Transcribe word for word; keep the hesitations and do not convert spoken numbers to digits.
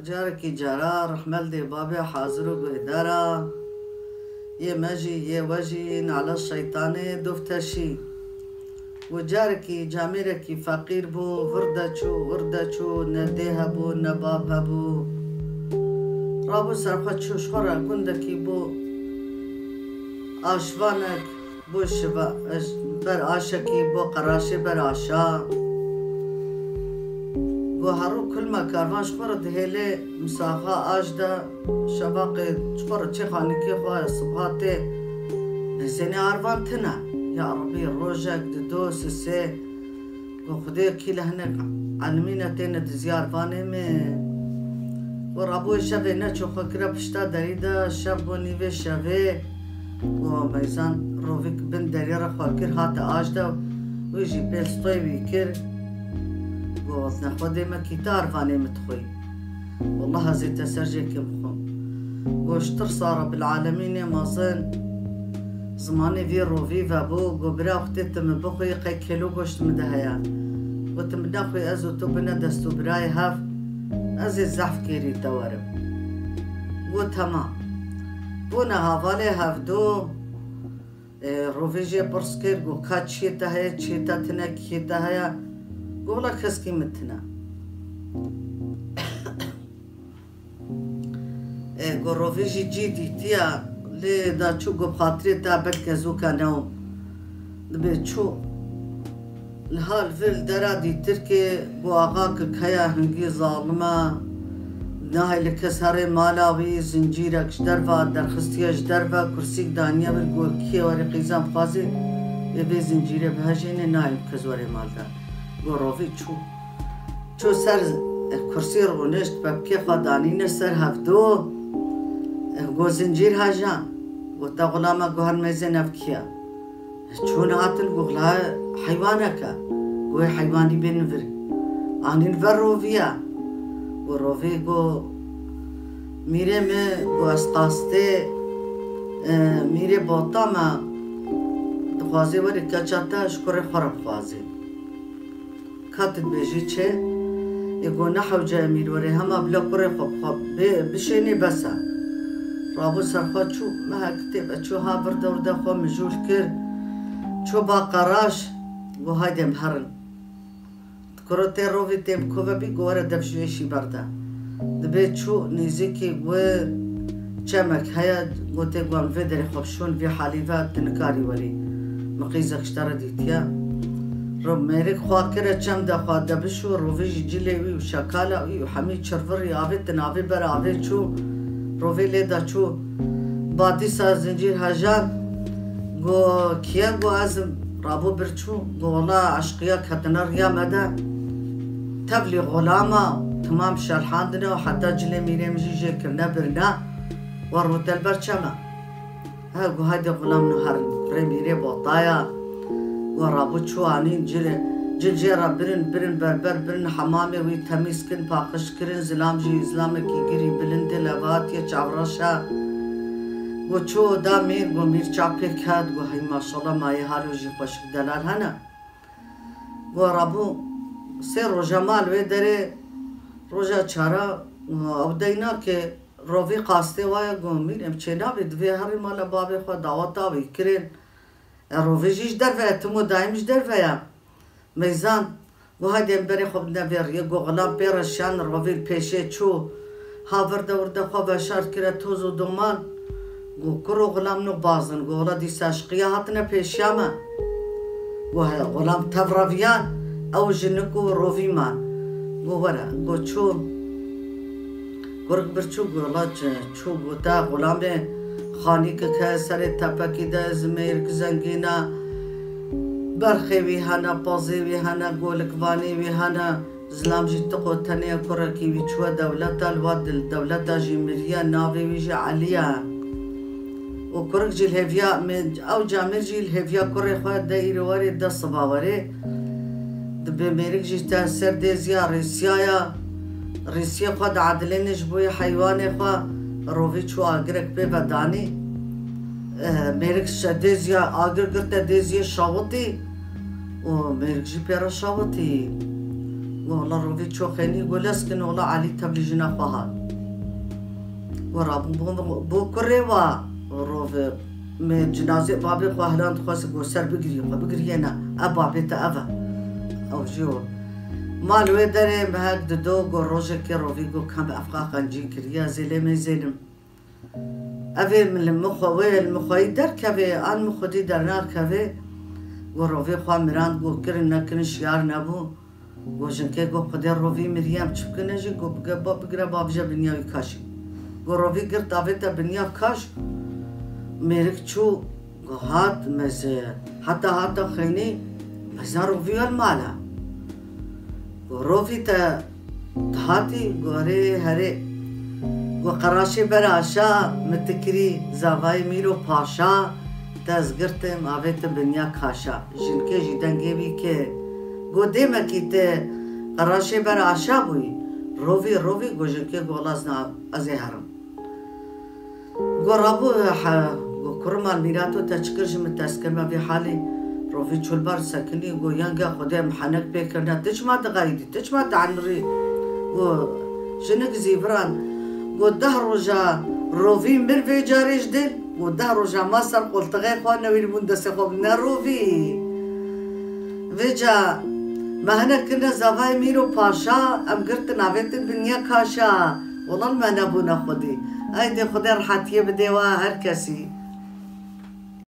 Carekî cara rehmel dê babê hazir û guhdara. Yê me jî, yê we jî, nala şeytanê dufteşî. Û carekî camêrekî feqîr bû, vir de çû, wir de çû, ne dê hebû, ne bab hebû. Rabû serxwe çû ji xwe re gundekî bû. Aşvanek bû şiva, ber aşekî bû qeraşê ber aşa. Go herû kulma karvan ji xwe re dihêlê misaxa aş de şevaqê ji xwe re çê xanîkê xwe sibha tê. Bêzênê arvan tine. Ya Rebî rojek dido sisê. Go Xwedê kî li hinek elimîne têne diziyar vanê min. Go rabûyê şevê neço xwe kire pişta derî de, şev bû nîvê şevê. Go meyzan rovîk bin derî re xwe kir hate aş de, wî jî pêl stoyê wî kir. Go nexwe dê me kî te arvanê min dixwî. Wallah ez ê te ser jê kim xwe. Go ji tirsa Rebbil Alemînê mezin zimanê vî rovî vebû, go bira xwe tê tu min bixwî qey kêlo goşt min de heye. Go tu min nexwî ez û tu bine dest û birayê hev, ez ê zehf kêrî te werim. Go temam. Bûne havalê hevdu, e, rovî jê pirs kir, go ka çiyê te heye, çiyê te tine, kiyê te heye? Go wela keskî min tine. E, go rovî jî cî dîtiya, lê da çû go bi xatirê te belke zûka ne û dibê çû. Li hal vir li dera dîtirkê go axa kik heya hingî zalim e. Nahêle kes herê mala wî, zincîrek ji derve derxistiye ji derve, kursîk daniye vir, go kiyê werê qîza bixwazê, ê vê zincîrê bihejênê, nahêle kes werê mal de. Go rovî çû. Çû ser kursî rûnişt, pepkê xwe danîne ser hevdu. Go zincîr hejan. Go te xulama, go her mêzên ev kî ye? Çûn hatin, go xula heywanek e. Go heywanî bên vir. Anîn ver roviya. Go rovî go mîrê min, go ez qastê, e, mîrê bota me dixwazê werê keça te ji kurê xwe re bixwazê. Ka tu dibêjî çi? Ê go ne hewce ye mîr werê, hema bila kurê xwe bi xwe bê-, bişênê bes e. Rabû ser xwe çû, meha kitêbe çû ha vir dewr de xwe mijûl kir. Çû ba qeraş, go haydê em herin. Kuro tê rovî tê bi ku ve bî, go were dev ji êşî berde. Dibê çû nêzîkî wi çemek heye, gotê, go em vê derê xwe bişûn, vî halî ve tu nikarî werî. Min qîzek ji te re dîtiye. Ro mêrik xwe kire çem de xwe de bişû, rovî jî cilê wî û şekala wî û hemî çirvirî avê, tu navê ber avê çû, rovê lê de çû. Ba dîsa zincîr hejan, go kiye, go ez im. Rabû bir çû, go wela eşqiya ketine riya me de. Tevlî xulama, timam şerhandine û heta cilê mîrê min jî jê kirine birine, we rûte li ber çeme. He, go haydê xulam no herin, kurê mîrê botaya. Go rabû çû anîn cilê, cil jê re birin, birin berber, birin hemamê wî temîz kirin, paqij kirin, zilam jî zilamekî girî bilindê levatiye çavreşa. Go çû da mîr, go mîr çav pê ket, go hey maşallah, mayê halo jî xweşik delal hene. Go rabû sê roja mal wê derê, roja çara, ew deynakê rovî qastê waye, go mîr em çê nabê, divê herî mala babê xwe daweta wî kirin. E, rovî jî ji derve ye, tim û dayim ji derve ye. Meyzan, go haydê em berê xwe bidine vê riyê, go xilam pê re şan, rovî li pêşê çû. Ha vir de wir de xwe veşart kire toz û doman. Go kuro xilam no bazin, go wela dîsa eşqiya hatine pêşiya me. Go he, xilam tev reviyan, ew jinik û rovî man. Go were, go çû. Kurik bir çû, go wela çi, çû, go te xulamê xanîkik heye serê tepekî de, zimêrik zengîn e. Berxê wî hene, pezê wî hene, golikvanê wî hene. Zilam jî tiqo tenê ye, kurekî wî çûye dewleta, li wa dil-, dewleta jî miriye, navê wî jî Elî ye. Û kurik jî li hêviya, me-, ew camêr jî li hêviya kurê xwe de îro werê, de siba werê. Dibê mêrik jî te ser dêziya rîsiya ya. Rîsiyê xwe diedilêne ji bo yê heywanê xwe, rovî çû agirek pê ve danî. Eh, mêrik şe dêziya agir girte dêziyê şawitî û mêrik jî pê re şawitî. Û Wala rovî ço xênî, go lez kin, wala Elî tevlî jina xwe hat. Go rabû bo, bo kurê wa, rov, me cinazê babê xwe hiland xwest, go ser bigirî xwe, bigiriyê ne, ev babê te ev e. Ew jî o. Mal wê derê mehek dido, go rojekê rovî go, kem ev qa qencî kiriye, zêlê me zêlim. Ev ê min li min xwe, wê li min xweyî derkevê, an min xwedî dernakevê. Go rovê xwe mirand, go kirin nekirin şiyar nebû. Go jinkê go, Xwedê rovî miriye, em çi bikin? Jî go bige ba, bigire ba bije binya wî kaşî. Go rovî girt avête binya kaş. Mêrik çû, go hat meze, heta hata xeynî meza rovî wel mala. Go rovî te dihatî, go rê herê. Go qeraşê ber aşa, mi tikirî zavayê mîro paşa, te ez girtim avête binya kaşa. Jinkê jî dengê wî kê. Go dêmekî te qeraşê ber aşa bûyî. Rovî, rovî, go jinkê go, wala ez na, ez ê herim. Go rabû, he, go kurima mîrato te çi kir ji min, te ez kirime vî halî. Rovî çû li ber sekinî, go yenge Xwedê em henek pê kirine, tu çima dixeyidî, tu çima dienirî? Go jinik zîviran. Go deh roja rovî mir vê carê ji dil, go deh roja ma ser qoltixê xwe newîribûn destê xwe bine rovî. Vêca me hinek kirine zavayê mîr û paşa, em girtin avêtin binya kaşa. Wala me nebûne xwedî. Ey dê Xwedê rehetiyê bidê wa her kesî.